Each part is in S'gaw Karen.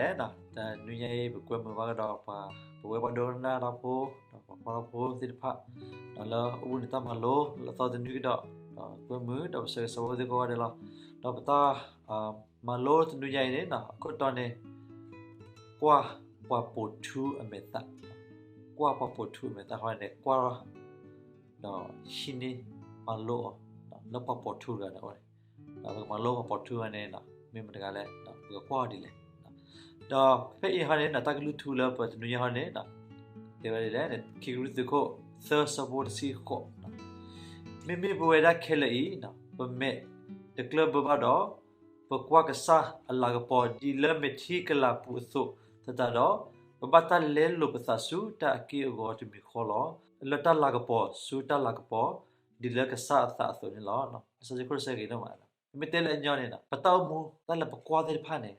ဒီးတနွံညါအံၤ ပကွဲမုာ်ဘၣ်ကဒီးပှၤ ပဝဲပှၤဒိကနၣ်တၢ်ဖိ ဒီးပှၤကွၢ်တၢ်ဖိသ့ၣ်တဖၣ် ဒီးလၢအိၣ်ဘှံးနံၤတၢ်မၤလိ လၢအသီတနွံကဒီး ဒီးကွဲမုာ်ဒီးပဆၢဂ့ၤဆၢဝါသုကိးဂၤဒဲးလီၤ. ဒီးပတၢ်မၤလိတနွံညါအံၤန့ၣ် အခိၣ်တီန့ၣ် ကွၢ်ပှၤပိာ်ထူအမဲာ်သၣ်, ကွၢ်ပှၤပိာ်ထူအမဲာ်သၣ်ဃီန့ၣ် ကွၢ် ဒီးဟံးန့ၢ်မၤလိအီၤ လၢပှၤပိာ်ထူတဂၤန့ၣ်အအိၣ်န့ၣ်, ပကမၤလိပှၤပိာ်ထူတဂၤန့ၣ် မ့ၢ်မတၤတဂၤလဲၣ် ပကကွၢ်အီၤဒ်လဲၣ်. ဒီးဖဲအံၤဟီန့ၣ် တၢ်ကလုၢ်ထူလၢပတနွံညါဟီန့ၣ် တဲဝဲဒ်လဲၣ်, ခံကရံၣ်သူးခိၣ်သၢဆၢဖိတဆံဃိး, မ့မ့ၢ်ပဝဲဒၣ်ခဲလၢာ်အံၤ ပမဲာ်တကျၢၢ်ဘၢဘၣ်ဒီး ပကွၢ်ကစၢ်အလၤကပီၤဒ်လၢမဲာ်ထံကလၤပူၤအသိးသတးဒီး, ပဘၣ်တၢ်လဲလိာ်ပသးဆူတၢ်အက့ၢ်အဂီၤတမံၤဃီလီၤ. လၢတၢ်လၤကပီၤဆူတၢ်လၤကပီၤ ဒ်လၢကစၢ်အသးအသိးန့ၣ်လီၤ. လံာ်စီဆှံခိၣ်တဆၢဂ့ၤဒိၣ်မး, ပမ့ၢ်တဲလၢအညီန့ၣ် ပတၢ်အိၣ်မူတၢ်လၢပကွၢ်သ့ၣ်တဖၣ်န့ၣ်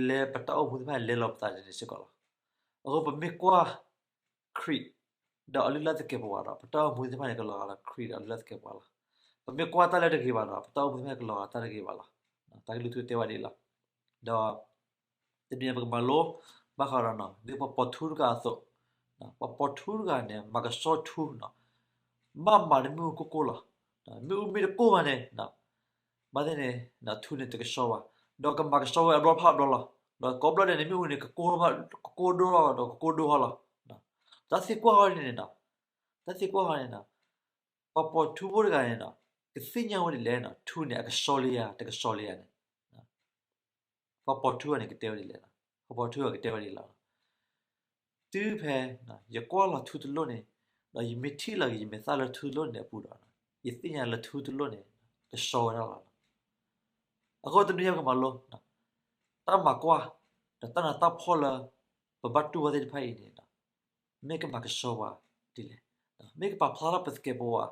လဲၤပတၢ်အိၣ်မူသ့ၣ်တဖၣ်န့ၣ် လဲၤလီၤပသးဒ်န့ၣ်စ့ၢ်ကီးလီၤ. အဃိပမ့ၢ်ကွၢ် ခရံာ် ဒီးအလုၢ်အလၢ်သကဲးပဝးဒီး ပတၢ်အိၣ်မူသ့ၣ်တဖၣ်န့ၣ် ကလီၤဂာ်ဒီးခရံာ်ဒီးအလုၢ်အလၢ်သကဲးပဝးလီၤ. ပမ့ၢ်ကွၢ်တၢ်လၢတဂ့ၤဘၣ်ဒီး ပတၢ်အိၣ်မူသ့ၣ်တဖၣ်န့ၣ် ကလီၤဂာ်တၢ်တဂ့ၤဘၣ်လီၤ. တၢ်ကလုၢ်ထူတဲဝဲဒ်အံၤလီၤ. ဒီး တနံၤအံၤပကမၤလိဘၣ်ဃးဒီး ဒ်ပှၤပိာ်ထူတဂၤအသိး, ပှၤပိာ်ထူတဂၤန့ၣ် မၤကဆှီထူ ဘၣ်မၤတမ့ၣ်အူကိၢ်ကိၢ်လီၤ. မ့ၣ်အူမ့ၢ်တကိၢ်ဘၣ်န့ၣ် ဘၣ်သ့ၣ်န့ၣ် ထူန့ၣ်တကဆှီဘၣ်, ဒီးကမၤကဆှီဝဲအဘျီဖးအဘျီလီၤ. ဒီးကိးဘျီဒဲးန့ၣ် မ့ၣ်အူန့ၣ် ကကိၢ်ဒိၣ်လီၤ ဒီးကကိၢ်ဒိၣ်ဟီလီၤ. တၢ်သံကွၢ်ဃီန့ၣ် တၢ်သံကွၢ်ဃီန့ၣ် ပှၤပိာ်ထူဖိတဂၤန့ၣ် ကသ့ၣ်ညါဝဲဒ်လဲၣ် ထူန့ၣ် အကဆှီလံဧါ တကဆှီလံဧါန့ၣ် ပှၤပိာ်ထူအံၤန့ၣ် ကတဲဝဲဒ်လဲၣ်, ပှၤပိာ်ထူအံၤကတဲဝဲဒ်လဲၣ်, တုၤဖဲ ယကွၢ်လီၤထူတလိၣ်န့ၣ်, ဒီးယမ့ၢ်ထံၣ်လီၤက့ၤယမဲာ်သၣ်လၢထူတလိၣ်န့ၣ်အပူၤဒီး ယသ့ၣ်ညါလၢထူတလိၣ်န့ၣ် ကဆှီဝဲဒၣ်လီၤ. အဃိတနွံညါပကမၤလိ တၢ်မၤကွၢ် ဒီးတၢ်နးတၢ်ဖှီၣ်လၢ ပဘၣ်တူၢ်ဘၣ်သ့ၣ်တဖၣ်အံၤန့ၣ် မ့ၢ်ကမၤကဆှီပှၤဒ်လဲၣ်, မ့ၢ်ကပာ်ဖျါထီၣ်ပသကဲးပဝး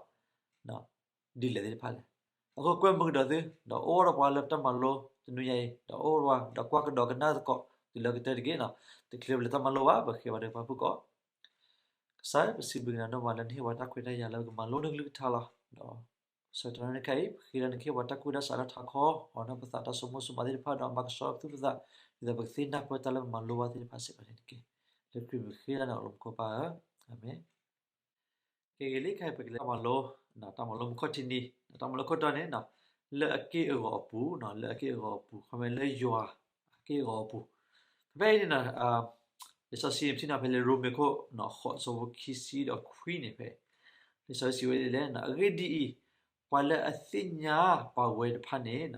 ဒ်လဲၣ်သ့ၣ်တဖၣ်လဲၣ်. အဃိကွဲမုာ်ကဒီးသု ဒီးအိၣ်ဒီးပှၤလၢပတၢ်မၤလိတနွံညါအံၤ ဒီးအိၣ်ဒီးပှၤ ဒီးကွၢ်ကဒီးကနၣ်သကိး တုၤလၢကတၢၢ်တက့ၢ်. တချုးပလဲၤတၢ်မၤလိဘၣ် ပဃ့ဘါထုကဖၣ်ဖုၣ်ကိာ်. ကစၢ် ပစံးဘျုးက့ၤနၤဒိၣ်မးလၢနဟ့ၣ်ပှၤတၢ်ခွဲးတၢ်ယာ်လၢပကမၤလိနကလုၢ်ကထါလီၤ. ဒီးဆၢကတီၢ်နံၤခဲအံၤ ပဃ့ဒီးနကဟ့ၣ်ပှၤတၢ်ကူၣ်တၢ်ဆးလၢထးခီ, အီၣ်နၢ်ပသးတၢ်ဆိကမိၣ်ဆိကမးသ့ၣ်တဖၣ်ဒီး မၤကဆှီသုပသး, ဒ်သိးပကသ့ၣ်နၢ်ပၢၢ်တၢ်လၢပမၤလိဘၣ်သ့ၣ်တဖၣ်စ့ၢ်ကီးန့ၣ်တက့ၢ်. လၢခရံာ်မံၤဃ့တၢ်န့ၣ် အလီၢ်မူခိၣ်ပၢ်ဧၢ, အၤမ့ၣ်. ကဲဂ့ၤလံ ခဲအံၤပကလဲၤတၢ်မၤလိ, တၢ်မၤလိမူခိၣ်ထံနံၤ, တၢ်မၤလိခိၣ်တီန့ၣ် လၢအက့ၢ်အဂီၤအပူၤ, လၢအက့ၢ်အဂီၤအပူၤ, ခီမ့ၢ်လၢယွၤအက့ၢ်အဂီၤအပူၤ. ဖဲအံၤန့ၣ် လံာ်စီဆှံပထံၣ်န့ၣ်ဖဲလၢရိမ့ၤခိၣ် ဃိးဆၢဖိခံဆံဒီးခွံန့ၣ်ဖဲ လံာ်စီဆှံစံးဝဲဒ်လဲၣ်, အဂ့ၢ်ဒ်အံၤ, ပှၤလၢအသ့ၣ်ညါပာ်ဝဲတဖၣ်န့ၣ်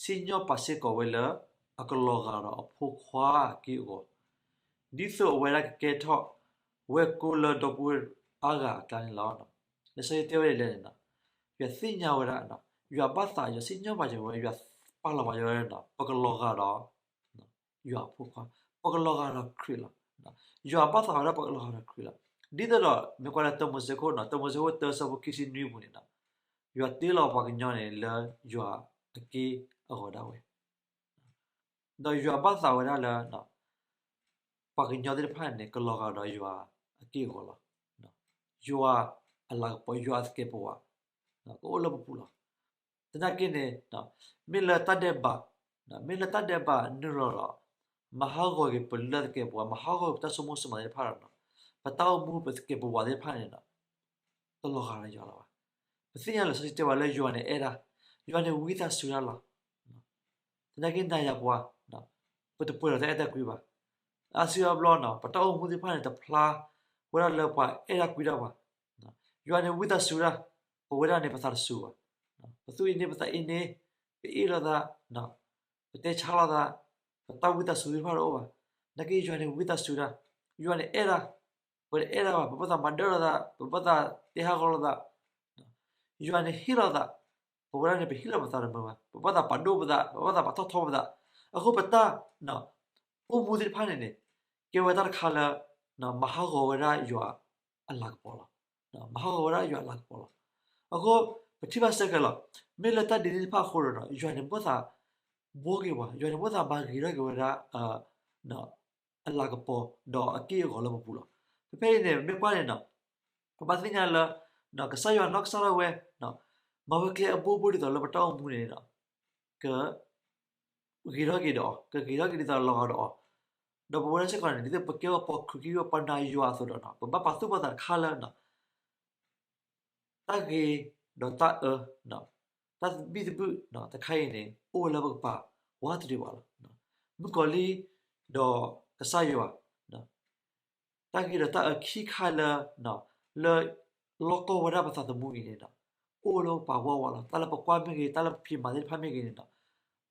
စံၣ်ညီၣ်ပာ်စ့ၢ်ကီးဝဲလၢ အကလီၤဂာ်ဒီးအဖိခွါအက့ၢ်အဂီၤ, ဒ်သိးအဝဲဒၣ်ကကဲထီၣ်ဝဲၢ်ကိလၢဒီပုၢ်ဝဲၢ်အါဂၤအကျါန့ၣ်လီၤ. လံာ်စီဆှံတဲဝဲဒ်လဲၣ်န့ၣ်, ယွၤသ့ၣ်ညါဝဲဒၣ်, ယွၤဘၣ်သး ယွၤစံၣ်ညီၣ်ပာ်စ့ၢ်ကီးဝဲ, ယွၤပာ်လီၤပာ်စ့ၢ်ကီးဝဲဒၣ် ပကလီၤဂာ်ဒီး ယွၤအဖိခွါ, ပကလီၤဂာ်ဒီးခရံာ်လီၤ. ယွၤဘၣ်သးဝဲဒၣ်ပကလီၤဂာ်ဒီးခရံာ်လီၤ. ဒ်သိးဒီး မ့ၢ်ကွၢ်လၢတၢမိၤၡ့ခိၣ်, တၢမိၤၡ့ခိၣ်တၢဆၢဖိခံဆံနွံပူၤန့ၣ်, ယွၤတ့လီၤပှၤကညီန့ၣ်လၢယွၤအက့ၢ်အဂီၤဒၣ်ဝဲ, ဒီးယွၤဘၣ်သးဝဲဒၣ်လၢ ပှၤကညီသ့ၣ်တဖၣ်န့ၣ် ကလီၤဂာ်ဒီးယွၤအက့ၢ်အဂီၤလီၤ. ယွၤအလၤကပီၤ, ယွၤအသကဲးပဝး ကအိၣ်လၢပပူၤလီၤ. သနာ်က့န့ၣ် မ့ၢ်လၢတၢ်ဒဲးဘး, မ့ၢ်လၢတၢ်ဒဲးဘးနုာ်လီၤဒီး မၤဟးဂီၤက့ၤပလုၢ်လၢ်သကဲးပဝး, မၤဟးဂီၤက့ၤပတၢ်ဆိကမိၣ်ဆိကမးသ့ၣ်တဖၣ်ဒီး ပတၢ်အိၣ်မူပသကဲးပဝးသ့ၣ်တဖၣ်န့ၣ် တလီၤဂာ်ဒီးယွၤလၢၤဘၣ်. ပသ့ၣ်ညါလၢစီဆှံတဲဝဲလၢယွၤန့ၣ်အဲၣ်ဒၣ်, ယွၤန့ၣ်ဝံသးစူၤဒၣ်လီၤ. သနာ်က့နၤယၤပှၤ ပတပှဲၤဒီးတၢ်အဲၣ်တၢ်ကွံဘၣ်. အါစုအါဘျီန့ၣ် ပတၢ်အိၣ်မူသ့ၣ်တဖၣ်န့ၣ် တဖျါဝဲဒၣ်လၢပှၤအဲၣ်တၢ်ကွံတၢ်ဘၣ်. ယွၤန့ၣ်ဝံသးစူၤဒၣ်, ပဝဲဒၣ်န့ၣ် ပသးတစူၤဘၣ်. ပသူၣ်အ့န့ ပသးအ့န့, ပအ့ၣ်လိာ်သး, ပတဲဆါလိာ်သး, ပတၢ်ဝံသးစူၤသ့ၣ်တဖၣ်တအိၣ်ဘၣ်. သနာ်က့ယွၤန့ၣ်ဝံသးစူၤဒၣ်, ယွၤန့ၣ်အဲၣ်ဒၣ်, ပတအဲၣ်ဒၣ်ဘၣ်, ပဘၣ်သးမၤဒၢၣ်လိာ်သး, ပဘၣ်သးတဲဟးဂီၤလိာ်သး ယွၤန့ၣ်ဟ့ၣ်လီၤသး, ပဝဲဒၣ်န့ၣ် ပဟ့ၣ်လီၤပသးတမုာ်ဘၣ်, ပဘၣ်သးပာ်ဒိၣ်ပသး, ပဘၣ်သးပာ်ထီၣ်ထီပသး. အဃိပတၢ် အိၣ်မူသ့ၣ်တဖၣ်န့ၣ်န့ၣ် ကဲဝဲတၢ်တခါလၢ မၤဟးဂီၤဝဲဒၣ်ယွၤအလၤကပီၤလီၤ. မၤဟးဂီၤဝဲဒၣ်ယွၤအလၤကပီၤလီၤ. အဃိ ပထံၣ်ဘၣ်စ့ၢ်ကီးလီၤ, မ့ၢ်လၢတၢ်ဒ်န့ၣ်တဖၣ်အဃိဒီး ယွၤန့ၣ်ဘၣ်သးဘှီက့ၤပှၤ, ယွၤန့ၣ်ဘၣ်သးမၤဂ့ၤထီၣ်က့ၤဝဲဒၣ် အလၤကပီၤ ဒီးအက့ၢ်အဂီၤလၢပပူၤလီၤ. ဖဲဖဲအံၤန့ၣ် မ့ၢ်ကွၢ်န့ၣ် ပဘၣ်သ့ၣ်ညါလၢ ကစၢ်ယွၤနီၢ်ကစၢ်ဒၣ်ဝဲ မၤဝဲကျဲအဘိဘိဒ်သိးလၢပတၢ်အိၣ်မူန့ၣ် ကဂ့ၤထီၣ်က့ၤဒီးအီၤ, ကဂ့ၤထီၣ်က့ၤဒ်သိးလီၤဂာ်ဒီးအီၤ. ဒီးပဝဲဒၣ်စ့ၢ်ကီးန့ၣ် ဒ်သိးပကဲဝဲပှၤခရံာ်ဖိ ပှၤနာ်ယွၤအသိးဒီး ပဘၣ်ပာ်သူၣ်ပာ်သးတခါလၢ တၢ်ဂ့ၤဒီးတၢ်အၢ, တၢ်သဘံၣ်သဘုၣ်တခါအံၤန့ၣ် အိၣ်ဝဲလၢပကပာ်ဝဲတဒံးဘၣ်လီၤ. မုၣ်ကီၤလံၢ်ဒီးကစၢ်ယွၤ တၢ်ဂ့ၤဒီးတၢ်အၢခံခါလၢ လၢ လီၢ်ကီၢ်ဝဲဒၣ်ပသးသမူအံၤန့ၣ်ဒီး အိၣ်လၢပပာ်ဝဲဝဲလီၤ. တၢ်လၢပကွၢ်မ့ၢ်ဂ့ၤ, တၢ်လၢပဖံးမၤသ့ၣ်တဖၣ်မ့ၢ်ဂ့ၤန့ၣ်ဒီး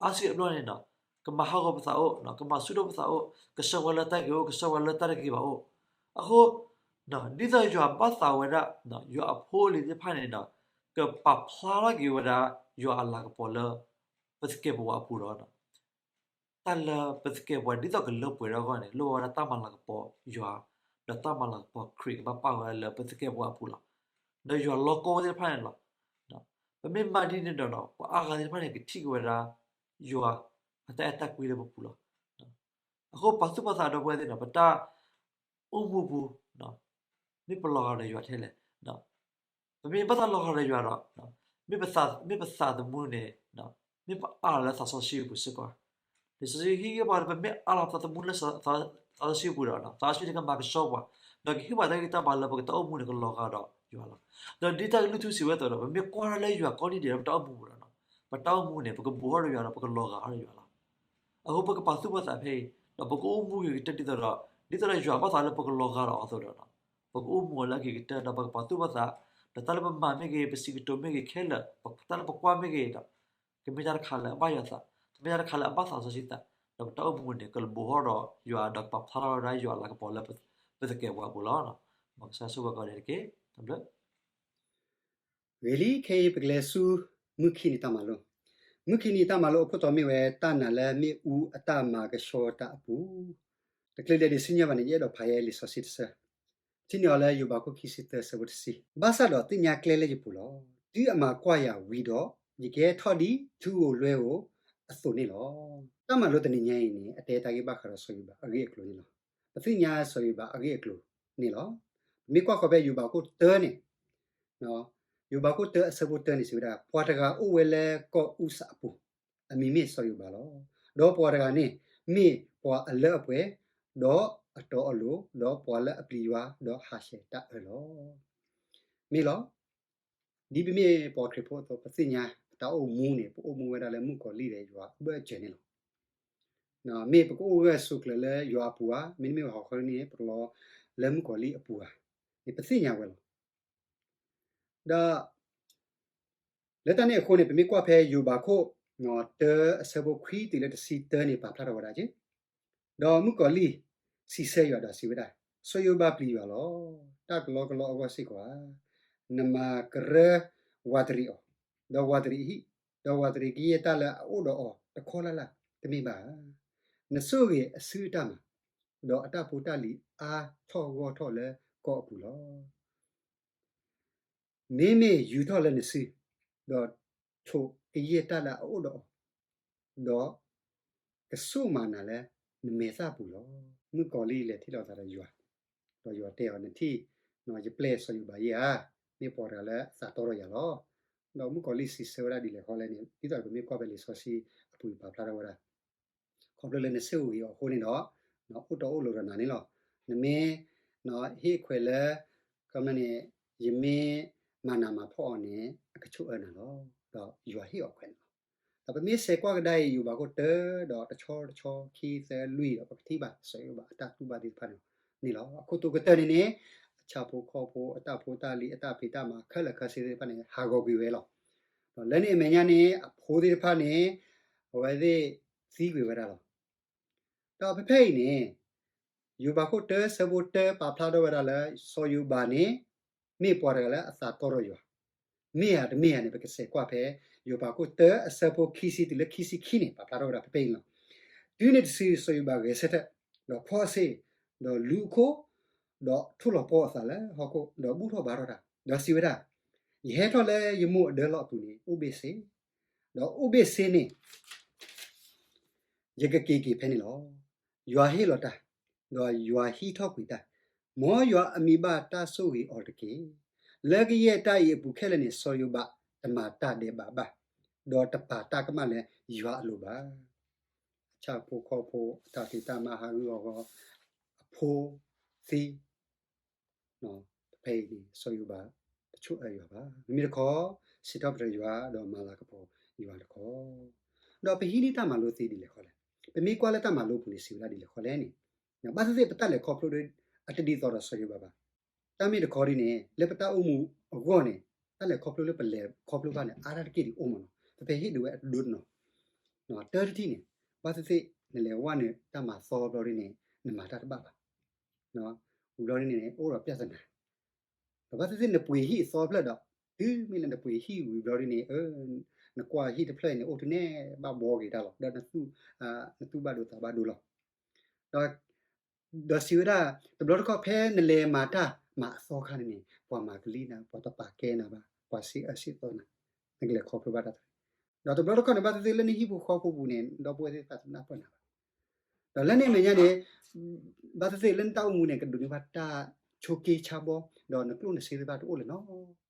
အါစုအဘျီန့ၣ်ဒီး ကမၤဟးဂီၤပသးအိၣ်, ကမၤဆူၣ်ဒိၣ်ပသးအိၣ်, ကဆှၢပှၤလၢတၢ်ဂ့ၤအိၣ်, ကဆှၢပှၤလၢတၢ်တဂ့ၤဘၣ်အိၣ်. အဃိ ဒ်သိးယွၤဘၣ်သးဝဲဒၣ် ယွၤအဖိအလံၤသ့ၣ်တဖၣ်န့ၣ်ဒီး ကပာ်ဖျါထီၣ်က့ၤဝဲဒၣ် ယွၤအလၤကပီၤလၢ ပသကဲးပဝးအပူၤလီၤ. တၢ်လၢပသကဲးပဝးဒ်သိးကလၢပှဲၤထီၣ်အဂီၢ်န့ၣ် လိၣ်ဝဲဒၣ်တၢ်မၤလၤကပီၤယွၤ ဒီးတၢ်မၤလၤကပီၤခရံာ်ကဘၣ်ပာ်ဝဲဒၣ်လၢပသကဲးပဝးအပူၤလီၤ. ဒီးယွၤလီၢ်ကီၢ်ဝဲသ့ၣ်တဖၣ်န့ၣ်လီၤ. ပမ့ၢ်မၤဒ်န့ၣ်ဒီး ပှၤအါဂၤသ့ၣ်တဖၣ်န့ၣ် ကထံၣ်က့ၤဝဲဒၣ် ယွၤအတၢ်အဲၣ်တၢ်ကွံလၢပပူၤလီၤ. အဃိပာ်သူၣ်ပာ်သးဒီပုၢ်ဝဲၢ်သ့ၣ်ဒီး ပတၢ်အိၣ်မူပူၤ မ့ၢ်ပလီၤဂာ်ဒီးယွၤထဲလဲၣ်. ပမ့ၢ်ဘၣ်တၢ်လီၤဂာ်ဒီးယွၤဒီး မ့ၢ်ပသးသမူန့ၣ် မ့ၢ်ပအးလီၤလၢသးစီဆှံအပူၤစ့ၢ်ကီး. လံာ်စီဆှံဟ့ၣ်ဂံၢ်ဘါ ပမ့ၢ်အးလီၤပသးသမူလၢသးစီဆှံအပူၤဒီး သးစီဆှံန့ၣ်ကမၤကဆှီပှၤ ဒီးကဟ့ၣ်ပှၤတၢ်ဂံၢ်တၢ်ဘါလၢပကတၢ်အိၣ်မူန့ၣ် ကလီၤဂာ်ဒီးယွၤလီၤ. ဒီးဒ်တၢ်ကလုၢ်ထူစံးဝဲအသိးဒီး ပမ့ၢ်ကွၢ်ထီၣ်လၢယွၤကိးနံၤဒဲးလၢပတၢ်အိၣ်မူပူၤဒီး ပတၢ်အိၣ်မူန့ၣ် ပကဘူးထီၣ်ဒီးယွၤဒီးပကလီၤဂာ်ထီၣ်ဒီးယွၤလီၤ. အဃိပကပာ်သူၣ်ပာ်သးဖဲအံၤ ဒီးပကအိၣ်မူဂ့ၤကတၢၢ်ဒ်သိးဒီး ဒ်သိးဒီးယွၤဘၣ်သးလၢပကလီၤဂာ်ဒီးအီၤအသိးဒီး ပကအိၣ်မူအီၤလၢအဂ့ၤကတၢၢ် ဒီးပကပာ်သူၣ်ပာ်သး ဒီးတၢ်လၢပမၤမ့ၢ်ဂ့ၤ ပစံးကတိၤမ့ၢ်ဂ့ၤခဲလၢာ် တၢ်လၢပကွၢ်မ့ၢ်ဂ့ၤဒီး ကမ့ၢ်တၢ်တခါလၢအဘၣ်ယွၤသး, ကမ့ၢ်တၢ်တခါလၢအဘၣ်သးစီဆှံသး, ဒီးပတၢ်အိၣ်မူန့ၣ် ကဘူးထီၣ်ဒီးယွၤဒီးကပာ်ဖျါထီၣ်ဝဲဒၣ်ယွၤအလၤကပီၤလၢပသကဲးပဝးအပူၤလီၤ. မ်ကစၢ်ဆိၣ်ဂ့ၤကိးဂၤဒဲးတက့ၢ်. တၢ်ဘျုး ဂ့ၤလံ ခဲအံၤပကလဲၤဆူ မုၢ်ခံနံၤတၢ်မၤလိ, မုၢ်ခံနံၤတၢ်မၤလိအခိၣ်တီမ့ၢ်ဝဲ တၢ်နာ်လၢမ့ၣ်အူအတၢ်မၤကဆှီတၢ်အပူၤ, တချုးလဲၤဒံးဆူညါဘၣ်န့ၣ် ယအဲၣ်ဒိးဖးယဲလံာ်စီဆှံတဆၢ, ထံၣ်န့ၢ်အီၤလၢယိၤဘးခိၣ်ခံဆံသၢဆၢဖိတဆံ, ဘၣ်ဆၣ်ဒီးသ့ၣ်ညါကျဲလၢယပူၤလီၤ. တုၤအမၤကွၢ်ယၤဝံၤဒီး ယကဟဲထီၣ်ဒ်ထူဧိၤလွဲဧိၤအသိးန့ၣ်လီၤ. တၢ်မၤလိတနံၤညါအံၤန့ၣ် အတဲတၢ်ဂ့ၢ်ဘၣ်ဃးဒီးစီၤယိၤဘးအဂ့ၢ်အကျိၤန့ၣ်လီၤ. ပသ့ၣ်ညါစီၤယိၤဘးအဂ့ၢ်အကျိၤန့ၣ်လီၤ. ပမ့ၢ်ကွၢ်ဃီၤဖဲယိၤဘးခိၣ်တၢန့ၣ် ယိၤဘးခိၣ်တၢအဆၢဖိတၢန့ၣ် စံးဝဲဒၣ် ပှၤတဂၤအိၣ်ဝဲလၢကီၢ်အူစၤအပူၤ, အမံၤမ့ၢ်စီၤယိၤဘးလီၤ. ဒီးပှၤတဂၤန့ၣ် မ့ၢ်ပှၤအလၢအပှဲၤ, ဒီးအတီအလိၤ, ဒီးပှၤလၢအပျံၤယွၤ, ဒီးဟးဆှဲးတၢ်အၢလီၤ. မ့ၢ်လီၤ. ဒ်ပမ့ၢ်ပှၤခရံာ်ဖိအသိး ပသ့ၣ်ညါ ပတၢ်အိၣ်မူန့ၣ် ပအိၣ်မူဝဲဒၣ်လၢမုၣ်ကီၤလံၢ်ဒီးယွၤအဘၢၣ်စၢၤန့ၣ်လီၤ. မ့ၢ်ပကအိၣ်ဂၢၢ်ဆိးကျၢၤလၢယွၤအပူၤဧါ, မ့တမ့ၢ်ဟီၣ်ခိၣ်န့ၣ် ပကလီၤလၢမုၣ်ကီၤလံၢ်အပူၤဧါ, န့ၣ်ပသ့ၣ်ညါဝဲလီၤ. ဒီး လၢတၢ်န့ၣ်အဃိန့ၣ် ပမ့ၢ်ကွၢ်ဖဲယိၤဘးခိၣ် တၢအဆၢဖိခွံတုၤလၢတဆံတၢန့ၣ် ပာ်ဖျါထီၣ်ဝဲဒၣ်က့ၤ, ဒီးမုၣ်ကီၤလံၢ်စံးဆၢယွၤဒီးစံးဝဲဒၣ်, စီၤယိၤဘးပျံၤယွၤလီၤ. တၢ်ကလီကလီအဂီၢ်စ့ၢ်ကီးဧါ, နမၤကရၢဝးတရံးအီၤ, ဒီးဝးတရံးအဟံၣ်, ဒီးဝးတရံးကယဲၢ်တၢ်လၢအအိၣ်ဒီးအီၤတခီလၢ်လၢ် တမ့ၢ်ဘၣ်ဧါ. နဆိၣ်ဂ့ၤအစုအတၢ်မၤ, ဒီးအတၢ်ဖိတၢ်လံၤအါထီၣ်ဂီၢ်ထီၣ်လၢကီၢ်အပူၤလီၤ. မ့မ့ၢ်ယူၤထီၣ်လၢနစု, ဒီးထိးကယဲၢ်တၢ်လၢအအိၣ်ဒီးအီၤ, ဒီးကဆိၣ်မၤနၤလၢနမဲာ်သၣ်ပူၤလီၤ. မုၣ်ကီၤလံၢ်လဲၤထံၣ်လိာ်သးဒီးယွၤ, ဒီးယွၤတဲအီၤ, နထံၣ်, ယပျဲၢ်စီၤယိၤဘးယဲဧါ, မ့ၢ်ပှၤတဂၤလၢအသးတီဒီးယၤလီၤ. ဒီးမုၣ်ကီၤလံၢ်စံးဆၢဝဲဒၣ်ဒ်လဲၣ်ဃီလဲၣ်န့ၣ် ဒ်သိးပမ့ၢ်ကွၢ်ဖဲလံာ်စီဆှံအပူၤပာ်ဖျါထီၣ်ဝဲဒၣ် ခီဖျိလၢနဆိၣ်ဂ့ၤအီၤအဃိန့ၣ်ဒီး အိၣ်တီအိၣ်လိၤဒီးနၤန့ၣ်လီၤ. နမ့ၢ်ဟ့ၣ်ခွဲးလၢ ခီမန့ၣ် ယမ့ၢ်မၤနးမၤဖှီၣ်အီၤန့ၣ် အကဆိၣ်အၢနၤလီၤ. ဒီးယွၤဟ့ၣ်အီၤခွဲးန့ၣ်လီၤ. ဒီးပမ့ၢ်ဆဲးကွၢ်ကဒါအံၤ ယိၤဘးခိၣ်တၢဒီးတဆီတဆီခံသၢလွံၢ်ဒီး ပကထံၣ်ဘၣ်စီၤယိၤဘးအတၢ်တူၢ်ဘၣ်သ့ၣ်တဖၣ်န့ၣ်လီၤ. အခိၣ်တိကတၢၢ်န့ၣ်န့ၣ် အဆၣ်ဖိကီၢ်ဖိ အတၢ်ဖိတၢ်လံၤ အတၢ်ဖံးတၢ်မၤခဲလၢာ်ခဲဆ့သ့ၣ်တဖၣ်န့ၣ် ဟးဂီၤကွံာ်ဝဲလီၤ. ဒီးလၢန့ၣ်အမဲာ်ညါန့ၣ် အဖိသ့ၣ်တဖၣ်န့ၣ် အဝဲသ့ၣ်သံကွံာ်ဝဲဒၣ်လီၤ. ဒီးဖဲဖဲအံၤန့ၣ် ယိၤဘးခိၣ်တၢဆၢဖိတၢပာ်ဖျါထီၣ်ဝဲဒၣ်လၢ စီၤယိၤဘးန့ၣ် မ့ၢ်ပှၤတဂၤလၢအသးတီဒီးယွၤ မ့ၢ်ဧါတမ့ၢ်ဧါန့ၣ် ပကဆဲးကွၢ်ဖဲ ယိၤဘးခိၣ်တၢအဆၢဖိခံဆံတုၤလၢခံဆံခံန့ၣ် ပာ်ဖျါထီၣ်ဝဲဒၣ်ဖဲဖဲအံၤလီၤ. တုၤနုၤတစု စီၤယိၤဘးဂဲၤဆၢထၢၣ် ဒီးဖီအစ့ၢ်, ဒီးလူၤအခိၣ်, ဒီးထိၣ်လီၤပှီၢ်အသးလၢဟီၣ်ခိၣ်, ဒီးဘူၣ်ထီၣ်ဘါထီၣ်တၢ်, ဒီးစံးဝဲဒၣ်, ယဟဲထီၣ်လၢယမိၢ်အဒၢလီၢ်အပူၤန့ၣ် အိၣ်ဘ့ၣ်စ့ၢ်, ဒီးအိၣ်ဘ့ၣ်စ့ၢ်န့ၣ် ယကက့ၤက့ၤဖဲန့ၣ်လီၤ. ယွၤဟ့ၣ်လီၤတၢ်, ဒီးယွၤဟံးထီၣ်ကွံာ်တၢ်, မ်ယွၤအမံၤဘၣ်တၢ်ဆိၣ်ဂ့ၤအီၤတက့ၢ်. လၢကယဲၢ်တၢ်အံၤအပူၤခဲလၢာ်န့ၣ် စီၤယိၤဘးတမၤတၢ်ဒဲးဘးဘၣ်, ဒီးတပာ်တၢ်ကမၣ်လၢယွၤအလိၤဘၣ်. ဆၣ်ဖိကီၢ်ဖိ အတၢ်ဖံးတၢ်မၤဟးဂူာ်ဟးဂီၤ အဖိသံ ဖဲအံၤန့ၣ် စီၤယိၤဘး တဆိၣ်အၢယွၤဘၣ်. မ့မ့ၢ်တခီ စံးထီၣ်ပတြၢၤယွၤ ဒီးမၤလၤကပီၤယွၤတခီ. ဒီးပဟံးန့ၢ်တၢ်မၤလိသ့ဒ်လဲၣ်ဃီလဲၣ်. ပမ့ၢ်ကွၢ်လၢတၢ်မၤလိအပူၤန့ၣ် စံးဝဲဒၣ်ဒ်လဲၣ်ဃီလဲၣ်န့ၣ်, ဘၣ်သ့ၣ်သ့ၣ်ပတၢ်လဲၤခီဖျိဒီး အတဒ်သိးဒီးစီၤယိၤဘးဘၣ်. တၢ်မ့ၢ်တခီဒ်န့ၣ် လၢပတၢ်အိၣ်မူအဂီၢ်န့ၣ် တၢ်လဲၤခီဖျိလၢပလဲၤခီဖျိဘၣ်န့ၣ် အါတက့ၢ်ဒံးအိၣ်မးနီၤ. ပဖဲဟ့ၣ်ဒုးဝဲအဒိတနီၤ တၢတထံၣ်န့ၣ် ဘၣ်သ့ၣ်သ့ၣ်နလဲၤဝဲနုာ်တၢ်မၤသီဘျီဒ်န့ၣ် နမၤတၢ်တဘၣ်ဘၣ်. ဝံၤဘျီဒ်န့ၣ် အိၣ်ဒီးပြဿနာ ဒီးဘၣ်သ့ၣ်သ့ၣ်နပှ့ၤဟံၣ်အသီဖျၢၣ်ဒီး တုၤမ့ၢ်လၢနပှ့ၤဟံၣ်ဝံၤဘျီဒ်န့ၣ် နကွၢ်ဟံၣ်တဖျၢၣ်အံၤန့ၣ် အိၣ်တုၤနဲၣ်ဘၣ်ဘှီက့ၤတၢ်လီၤ. ဒီး နသူၣ်ဘၣ်ဒိသးဘၣ်ဒိလီၤ. ဒီး ဒီးစံးဝဲဒၣ် တဘျီတခီၣ်ဖဲနလဲၤမၤတၢ်မၤအသီခါန့ၣ်န့ၣ် ပှၤမၤကလံၣ်နၤ ပှၤတပာ်ကဲနၤဘၣ် ပှၤစံးအၢစံးသီနၤ နကလဲၤခီဖျိဘၣ်တၢ်တရံး. ဒီးတဘျီတခီၣ်န့ၣ် ဘၣ်သ့ၣ်သ့ၣ်လၢနဟံၣ်ဖိဃီဖိပူၤန့ၣ် ဒီပုၢ်ဝဲၢ်သ့ၣ်တဖၣ်တနၢ်ပၢၢ်နၤဘၣ်. ဒီးလၢန့ၣ်အမဲာ်ညါန့ၣ် ဘၣ်သ့ၣ်သ့ၣ်လၢနတၢ်အိၣ်မူန့ၣ် ကဒိးန့ၢ်ဘၣ်တၢ်ဆိးက့ဆါဘီ ဒီးနကျိၣ်နစ့သ့ၣ်တဖၣ်တအိၣ်လၢၤ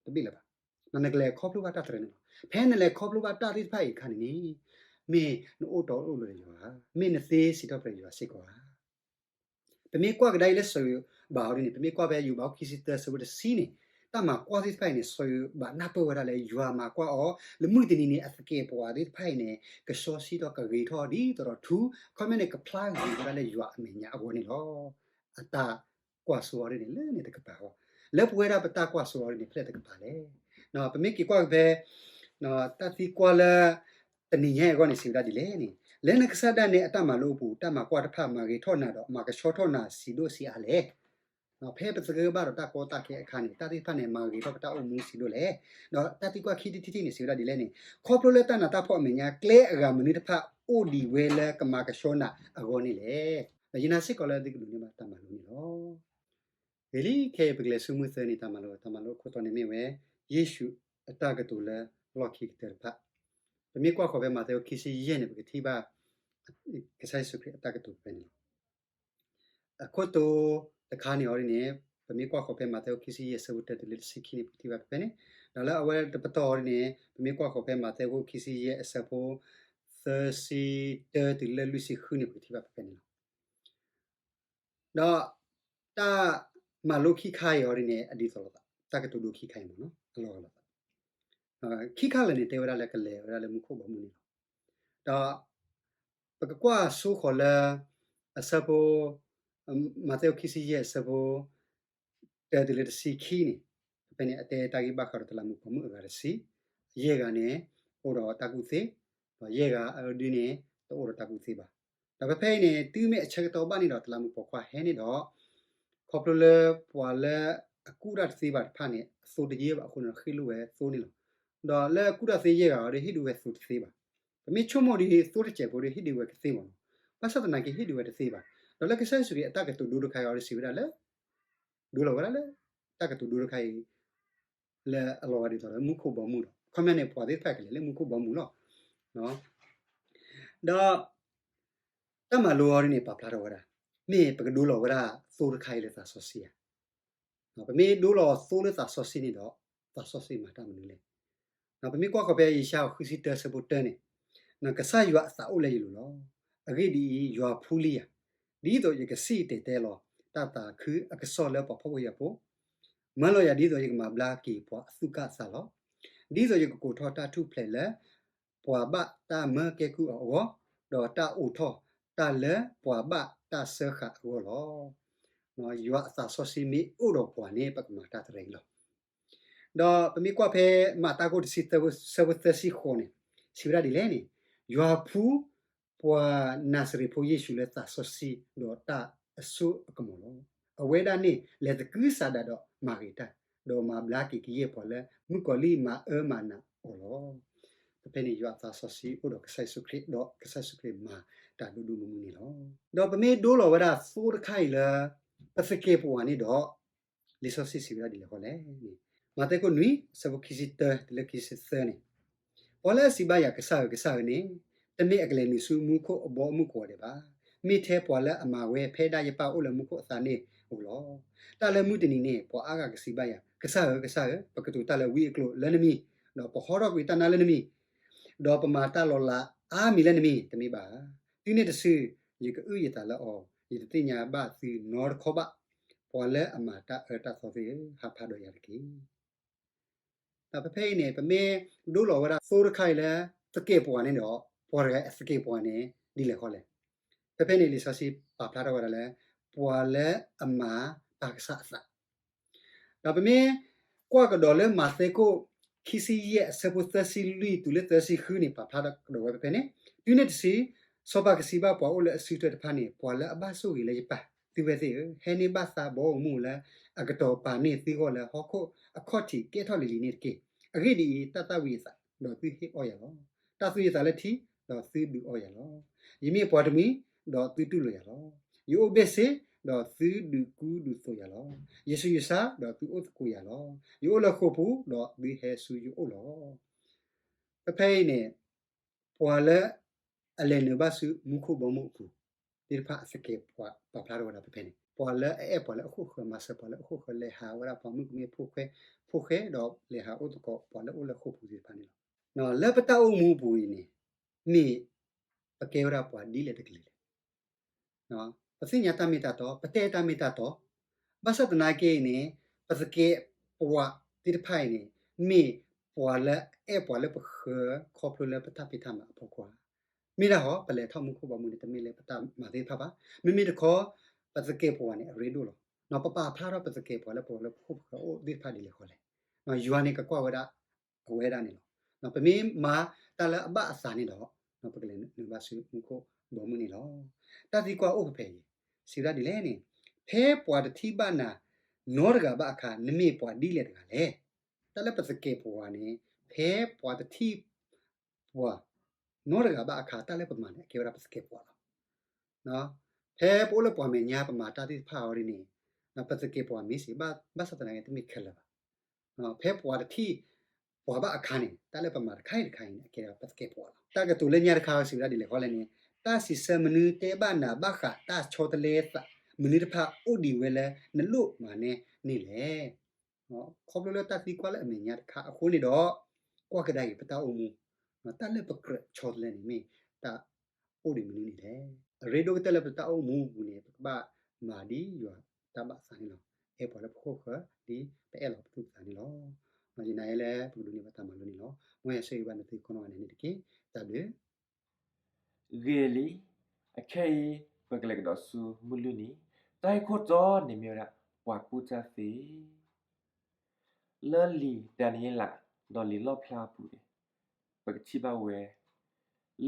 နီတဘ့ၣ်လၢၤဘၣ်. ဒီးနကလဲၤခီဖျိဘၣ်တၢ်တရံးန့ၣ်လီၤ. ဖဲနလဲၤခီဖျိဘၣ်တၢ်သ့ၣ်တဖၣ်အံၤအခါန့ၣ်န့ၣ် မ့ၢ်နအိၣ်တီအိၣ်လိၤဒီးယွၤဧါ, မ့ၢ်နသ့စံးထီၣ်ပတြၢၤယွၤစ့ၢ်ကီးဧါ. ပမ့ၢ်ကွၢ်ကဒါအံၤလၢစီၤယိၤဘးအံၤန့ၣ် ပမ့ၢ်ကွၢ်ဖဲယိၤဘးအခိၣ်ခံဆံတၢ ဆၢဖိတဆံန့ၣ် တၢ်မၤကွၢ်သ့ၣ်တဖၣ်အံၤန့ၣ် စီၤယိၤဘးနၢ်ပၢၢ်ဝဲဒၣ်လၢယွၤမၤကွၢ်အီၤ လၢမုၢ်တနံၤန့ၣ် အသကဲးပဝးသ့ၣ်တဖၣ်အံၤန့ၣ် ကဆှီဆံးဒီးကဂ့ၤထီၣ်ဒ်သိးဒီးထူ ခီပညီန့ၣ် ကဖျါဂ့ၤဝဲဒၣ်လၢယွၤအမဲာ်ညါအဂီၢ်န့ၣ်လီၤ. အတၢ်ကွၢ်စိအီၤဒ်န့ၣ် လၢန့ၣ်တကပၤအဂီၢ်, လၢပဝဲဒၣ်ပတၢ်ကွၢ်စိအီၤဒ်န့ၣ် ဖဲလဲၣ်တကပၤလဲၣ်. ပမ့ၢ်က့ၤကွၢ်က့ၤဖဲ တၢ်သံကွၢ်လၢ တနံၤညါအံၤအဂီၢ်န့ၣ် စံးဝဲဒၣ်ဒ်လဲၣ်န့ၣ်, လၢနကစၢ်ဒၣ်နဲအတၢ်မၤလိအပူၤ တၢ်မၤကွၢ်တဖၣ် မၤဂ့ၤထီၣ်နၤဒီး မၤကဆှီထီၣ်နၤဆံးဒိၣ်ဆံးအါလဲၣ်. ဖဲပသဂၢၢ်ဘၣ်ဒီးတၢ်ကီတၢ်ခဲအခါန့ၣ် တၢ်သ့ၣ်တဖၣ်န့ၣ် မၤဂ့ၤထီၣ်ပတၢ်အိၣ်မူဆံးဒိၣ်လဲၣ်. ဒီးတၢ်သံကွၢ်ခံထံၣ်တထံၣ်န့ၣ် စံးဝဲဒၣ်ဒ်လဲၣ်န့ၣ်, ခီဖျိလၢတၢ်နးတၢ်ဖှီၣ်အမဲာ်ညါ ကျဲအဂၤမနုၤတဖၣ် အိၣ်ဒံးဝဲလၢကမၤကဆှီနၤအဂီၢ်န့ၣ်လဲၣ်. ဒီးယနာ်စ့ၢ်ကီးလၢသုကဒိးန့ၢ်ဘၣ်တၢ်မၤလိန့ၣ်လီၤ. ဂ့ၤလံ, ခဲအံၤပကလဲၤဆူမုၢ်သၢနံၤတၢ်မၤလိ, တၢ်မၤလိအခိၣ်တီန့ၣ်မ့ၢ်ဝဲ ယ့ၣ်ၡူးအတၢ်ကတိၤလၢလီၢ်ခံကတၢၢ်တဖၣ်. ပမ့ၢ်ကွၢ်ဃီၤဖဲမးသဲအခိၣ်ခံဆံယဲၢ်န့ၣ် ပကထံၣ်ဘၣ် ကစၢ်ယ့ၣ်ၡူးခရံာ်အတၢ်ကတိၤဖဲန့ၣ်လီၤ. အခိၣ်တီတခါန့ၣ်အီၤဒ်န့ၣ် ပမ့ၢ်ကွၢ်ဃီၤဖဲမးသဲအခိၣ်ခံဆံယဲၢ်အဆၢဖိတၢတုၤလၢတဆံခံန့ၣ် ပကထံၣ်ဘၣ်ဖဲန့ၣ်, ဒီးလၢအဝဲတပတီၢ်အီၤဒ်န့ၣ် ပမ့ၢ်ကွၢ်ဃီၤဖဲမးသဲအခိၣ်ခံဆံယဲၢ်အဆၢဖိ သၢဆံတၢတုၤလၢလွံၢ်ဆံဃုန့ၣ် ပကထံၣ်ဘၣ်ဖဲန့ၣ်လီၤ. ဒီးတၢ်မၤလိခံခါအံၤအီၤဒ်န့ၣ် အဒ်သိးလိာ်သး တၢ်ကတိၤဒိခံခါအံၤမ့ၢ်နီၤ အလီၢ်ဂၤလိာ်သး. ခံခါလၢာ်န့ၣ် တဲဝဲဒၣ်လၢကလဲၤဝဲဒၣ်လၢမူခိၣ်ဘီမုၢ်န့ၣ်လီၤ. ဒီးပကကွၢ်ဆိဃီၤလၢ အဆၢဖိ မးသဲအခိၣ်ခံဆံယဲၢ်အဆၢဖိ တၢတုၤလၢတဆံခံန့ၣ်, ဖဲန့ၣ် အတဲတၢ်ဂ့ၢ်ဘၣ်ဃးဒီးတလးမူပိာ်မုၣ်အဂၤတဆံ, ယဲၢ်ဂၤန့ၣ် အိၣ်ဒီးတၢ်ကူၣ်သ့, ဒီးယဲၢ်ဂၤအဒုန့ၣ် တအိၣ်ဒီးတၢ်ကူၣ်သ့ဘၣ်. ဒီးဖဲဖဲအံၤန့ၣ် တုၤမ့ၢ်အဆၢကတီၢ်ဘၣ်န့ၣ်ဒီး တလးမူပိာ်ခွါဟဲန့ၣ်ဒီး ခီဖျိလၢပှၤလၢအကူၣ်တၢ်တသ့ဘၣ်တဖၣ်န့ၣ် အသိတယၢၢ်ဘၣ်အဃိန့ၣ်ဒီး ဃ့ၢ်လိာ်ဝဲသိန့ၣ်လီၤ. ဒီးလၢအကူၣ်တၢ်သ့ယဲၢ်ဂၤအီၤဒီး ဟ့ၣ်ဒုးဝဲသိတသ့ဘၣ်. ပမ့ၢ်ဆိကမိၣ်ဒီး သိတစဲးဖိဒီး ဟ့ၣ်ဒုးဝဲကသ့မ့ၢ်နီၤ. ဘၣ်ဆၣ်သနာ်က့ ဟ့ၣ်ဒုးဝဲတသ့ဘၣ်. ဒီးလၢကစၢ်ယ့ၣ်ၡူးခရံာ်အတၢ်ကတိၤဒိတခါအံၤအီၤဒီး စံးဝဲဒၣ်လၢ ဒိလီၤဝဲဒၣ်လၢ တၢ်ကတိၤဒိတခါအံၤ လၢအလီၤဂာ်ဒ်သိးဒီးမူခိၣ်ဘီမုၢ်လီၤ. ခီပညီန့ၣ် ပှၤသ့ၣ်တဖၣ်ကလဲၤလၢမူခိၣ်ဘီမုၢ်လီၤ. ဒီး တၢ်မၤလိအီၤဒ်န့ၣ် ပာ်ဖျါထီၣ်ဝဲဒၣ် မ့ၢ်ပကဒိလီၤဝဲဒၣ်သိတခါအံၤလၢသးစီဆှံဧါ. ပမ့ၢ်ဒိလီၤသိလၢသးစီဆှံန့ၣ်ဒီး သးစီဆှံမၤတၢ်မနုၤလဲၣ်. ပမ့ၢ်ကွၢ်ဃီၤဖဲယၡါယၤဃုဆံတၢဆၢဖိတၢန့ၣ်, ကစၢ်ယွၤအသးအိၣ်လၢယလိၤလီၤ. အဂ့ၢ်ဒ်အံၤ, ယွၤဖှူလံယၤ, ဒ်သိးယကစံၣ်တဲၤတဲလီၤ တၢ်သးခုအကစီၣ်လၢပှၤဖှီၣ်ဖိယာ်ဖိ, မၢလီၤယၤဒ်သိးယကမၤဘျါက့ၤပှၤအသူၣ်ကၢ်သးလီၤ. ဒ်သိးယကကိးထီၣ်တၢ်ထူၣ်ဖျဲးလၢ ပှၤဘၣ်တၢ်မၢကဲကုၢ်အီၤအဂီၢ်, ဒီးတၢ်အိးထီၣ်တၢ်လၢပှၤဘၣ်တၢ်စၢဃာ်အဂီၢ်လီၤ. ယွၤအသးစီဆှံမ့ၢ်အိၣ်ဒီးပှၤန့ၣ် ပကမၤတၢ်တရံးလီၤ. ဒီးပမ့ၢ်ကွၢ်ဖဲမၤတၢ်ခိၣ်တဆံသၢ ဆၢဖိသၢဆံဃိးန့ၣ် စံးဝဲဒၣ်ဒ်လဲၣ်န့ၣ်, ယွၤဖှူ ပှၤနၤစရ့းဖိယ့ၣ်ၡူးလၢသးစီဆှံဒီးတၢ်အစိအကမီၤလီၤ. အဝဲဒၣ်န့ၣ် လဲၤသကုၤဆးဒးဒီးမၤဂ့ၤတၢ်, ဒီးမၤဘျါက့ၤကယဲၢ်ပှၤလၢမုၣ်ကီၤလံၢ်မၤအၢမၤနးအီၤလီၤ. ဖဲန့ၣ်ယွၤအသးစီဆှံအိၣ်ဒီးကစၢ်ယ့ၣ်ၡူးခရံာ် ဒီးကစၢ်ယ့ၣ်ၡူးခရံာ်မၤတၢ်ဒိၣ်ဒိၣ်မုၢ်မုၢ်န့ၣ်လီၤ. ဒီးပမ့ၢ်ဒိလီၤဝဲဒၣ်သိတခါအံၤလၢ ပသကဲးပဝးန့ၣ်ဒီး လံာ်စီဆှံစံးဝဲဒၣ်ဒ်လဲၣ်ဃီလဲၣ်န့ၣ်, မးသဲခိၣ်နွံ ဆၢဖိခံဆံတၢတုၤလၢခံဆံသၢန့ၣ်, ပှၤလၢအစံးဘၣ်ယၤ ကစၢ်ဧၢ ကစၢ်ဧၢန့ၣ် တမ့ၢ်အကလဲၤနုာ်ဆူမူခိၣ်အဘီအမုၢ်ကိးဂၤဒဲးဘၣ်, မ့ၢ်ထဲပှၤလၢအမၤဝဲဖဲဒၣ်ယပၢ်အိၣ်လၢမူခိၣ်အသးန့ၣ်ဧိၤလီၤ. တၢ်လၢမုၢ်တနံၤန့ၣ် ပှၤအါဂၤကစံးဘၣ်ယၤ, ကစၢ်ဧၢ ကစၢ်ဧၢ, ပကတိၤတၢ်လၢဝံအကျိာ်လၢနမံၤ, ဒီးပဟီထီၣ်ကွံာ်တၢ်နါလၢနမံၤ, ဒီးပမၤတၢ်လီၤလးအါမံၤလၢနမံၤ, တမ့ၢ်ဘၣ်ဧါ. တုၤန့ၣ်တစု, ယကအုၣ်ယသးလၢအီၤ, ယတသ့ၣ်ညါဘၣ်သုနီတခီဘၣ်. ပှၤလၢအမၤတၢ်အၢတၢ်သီသ့ၣ်ဧၢ, ဟးဖးဒီးယၤတက့ၢ်. ဒီးဖဲဖဲအံၤန့ၣ် ပမ့ၢ်ဒိလီၤဝဲဒၣ်သိတခါအံၤလၢ သကဲးပဝးန့ၣ်ဒီး ပှၤတဂၤအသကဲးပဝးန့ၣ် ဒ်လဲၣ်ဃီလဲၣ်. ဖဲဖဲန့ၣ် လံာ်စီဆှံပာ်ဖျါထီၣ်ဝဲဒၣ်လၢ ပှၤလၢအမၤပာ်ကစၢ်အသး ဒီးပမ့ၢ်ကွၢ်ကဒီးလၢမးသဲခိၣ် ခံဆံယဲၢ် အဆၢဖိသၢဆံလွံၢ်တုၤလၢသၢဆံဃုန့ၣ် ပာ်ဖျါကဒီးဝဲဖဲဖဲန့ၣ်, တုၤန့ၣ်တစု, စီၤပၤကစံးဘၣ်ပှၤအိၣ်လၢအစုထွဲတဖၣ်န့ၣ်, ပှၤလၢအဘၣ်ဆိၣ်ဂ့ၤလၢယပၢ်, သုဝဲသ့ၣ်ဧၢ, ဟဲန့ၢ်ဘၣ်သးဘီဧိၤမုၢ်ဧိၤလၢ အကတီၤပာ်န့ၢ်သုဂီၢ်လၢဟီၣ်ခိၣ်အခီၣ်ထံးကဲထီၣ်လံၤလံၤန့ၣ်တက့ၢ်. အဂ့ၢ်ဒ်အံၤ, တၢ်သၣ်ဝံၤယသး, ဒီးသုဟ့ၣ်အီၣ်ယၤလီၤ. တၢ်သူယသးလၢထံ, ဒီးသုဒုးအီယၤလီၤ. ယမ့ၢ်ပှၤတမှံၤ, ဒီးသုတူၢ်လိာ်ယၤလီၤ. ယအိၣ်ဘ့ၣ်ဆ့, ဒီးသုဒုးကူဒုးသိးယၤလီၤ. ယဆူးယဆါ, ဒီးသုအိၣ်သကိးယၤလီၤ. ယအိၣ်လၢဃိာ်ပူၤ, ဒီးသုဟဲဆူယအိၣ်လီၤ. ဖဲဖဲအံၤန့ၣ်, ပှၤလၢအလဲၤနုာ်ဘၣ်ဆူမူခိၣ်ဘီမုၢ်အပူၤသ့ၣ်တဖၣ်အသကဲးပဝး ပာ်ဖျါထီၣ်ဝဲဒၣ်ဖဲဖဲန့ၣ်, ပှၤလၢအအဲၣ်ပှၤလၢအဃိၣ်ဃၢၤမၤစၢၤပှၤလၢအဃိၣ်ဃၢၤ လဲၤဟးဝဲဒၣ်ပှၤမုၣ်ကမဲဖိဃဲ, ဖိဃဲ, ဒီးလဲၤဟးအိၣ်သကိးပှၤလၢအအိၣ်လၢဃိာ်ပူၤသ့ၣ်တဖၣ်န့ၣ်လီၤ. လၢပတၢ်အိၣ်မူအပူၤအံၤန့ၣ်, မ့ၢ်ပကဲဝဲဒၣ်ပှၤဒ်လဲၣ်တကလုာ်လဲၣ်. ပသ့ၣ်ညါတၢ်မ့ၢ်တၢ်တီ, ပတဲတၢ်မ့ၢ်တၢ်တီ, ဘၣ်ဆၣ်သနာ်က့အံၤန့ၣ်, ပသကဲးပဝးသ့ၣ်တဖၣ်အံၤန့ၣ်, မ့ၢ်ပှၤလၢအအဲၣ်ပှၤလၢပဃၢၤခီဖျိလၢပတၢ်ဖံးတၢ်မၤအဖီခိၣ်ဧါ. မ့ၢ်ဒၣ်ဟီ, ပလဲၤထီၣ်မူခိၣ်ဘီမုၢ်န့ၣ် တမ့ၢ်လၢပတၢ်မၤသ့ၣ်တဖၣ်ဘၣ်. မ့မ့ၢ်တခီ, ပသကဲးပဝးန့ၣ် အရ့ဒိၣ်လီၤ. ပပာ်ဖျါထီၣ်ပသကဲးပဝးလၢပှၤလၢပခိၣ်ပဃၢၤအိၣ်သ့ၣ်တဖၣ်ဒ်လဲၣ်ဃီလဲၣ်. ယွၤန့ၣ်ကကွၢ်ဝဲဒၣ် အဝဲဒၣ်န့ၣ်လီၤ. ပမ့ၢ်မၤတၢ်လၢအဘၣ်အသးန့ၣ်ဒီး, ပကလဲၤနုာ်ဘၣ်ဆူမူခိၣ်ဘီမုၢ်န့ၣ်လီၤ. တၢ်သံကွၢ်အိၣ်ဖဲဖဲအံၤ, စံးဝဲဒၣ်ဒ်လဲၣ်န့ၣ်, ဖဲပှၤတထံၣ်ဘၣ်နၤနီတဂၤဘၣ်အခါ နမ့ၢ်ပှၤဒ်လဲၣ်တဂၤလဲၣ်. တၢ်လၢပသကဲးပဝးန့ၣ်, ဖဲပှၤတထံၣ်ပှၤနီတဂၤဘၣ်အခါ တၢ်လၢပမၤန့ၣ် အကဲဝဲဒၣ်ပသကဲးပဝးလီၤ. ဖဲပအိၣ်လၢပှၤမဲာ်ညါ ပမၤတၢ်သ့ၣ်တဖၣ်အီၤဒ်န့ၣ်, ပသကဲးပဝးမ့ၢ်စ့ၢ်, ဘၣ်ဆၣ်သနာ်က့ တမ့ၢ်ခဲလၢာ်ဘၣ်. ဖဲပှၤတထံၣ်ပှၤဘၣ်အခါန့ၣ်, တၢ်လၢပမၤတခါအံၤတခါအံၤန့ၣ် အကဲဒၣ်ပသကဲးပဝးလီၤ. တၢ်ကတိၤလၢညါတခါစံးဝဲဒၣ်ဒ်လဲၣ်ဃီလဲၣ်န့ၣ်, တၢ်စံးဆၢမနုၤတဲဘၣ်နၤဘၣ်ဃးတၢ်ဆီတလဲသး မနုၤတဖၣ်အိၣ်ဒံးဝဲလၢနလိၣ်မၤနဲန့ၣ်လဲၣ်. ခီဖျိလၢတၢ်သံကွၢ်လၢအမဲာ်ညါတခါအဃိန့ၣ်ဒီး, ကွၢ်ကဒါက့ၤပတၢ်အိၣ်မူ, တၢ်လၢပကြၢးဆီတလဲန့ၣ် မ့ၢ်တၢ်အိၣ်ဒံးမနုၤန့ၣ်လဲၣ်. အရ့ဒိၣ်ကတၢၢ်လၢပတၢ်အိၣ်မူအပူၤန့ၣ် ပကဘၣ်မၤဒ်ယွၤတၢ်ဘၣ်သးန့ၣ်လီၤ. အဲၣ်ပှၤလၢပခိၣ်ဃၢၤ ဒ်ပအဲၣ်လီၤပသူၣ်ပသးန့ၣ်လီၤ. ယနာ်လၢပကဒိးန့ၢ်ဘၣ်တၢ်မၤလိန့ၣ်လီၤ. မ်ယွၤဆိၣ်ဂ့ၤဘၣ်နသုကိးနီၢ်ဂၤဒဲးန့ၣ်တက့ၢ်. တၢ်ဘျုး ဂ့ၤလံ, အခဲအံၤ ပကလဲၤကဒီးဆူမုၢ်လွံၢ်နံၤ, တၢ်ဂ့ၢ်ခိၣ်တီန့ၣ်မ့ၢ်ဝဲဒၣ် ပှၤကူၣ်တၢ်သ့. လၢလံာ်ဒၤနံးယ့လး ဒီးလံာ်လီၣ်ဖျါအပူၤန့ၣ်, ပကထံၣ်ဘၣ်ဝဲ,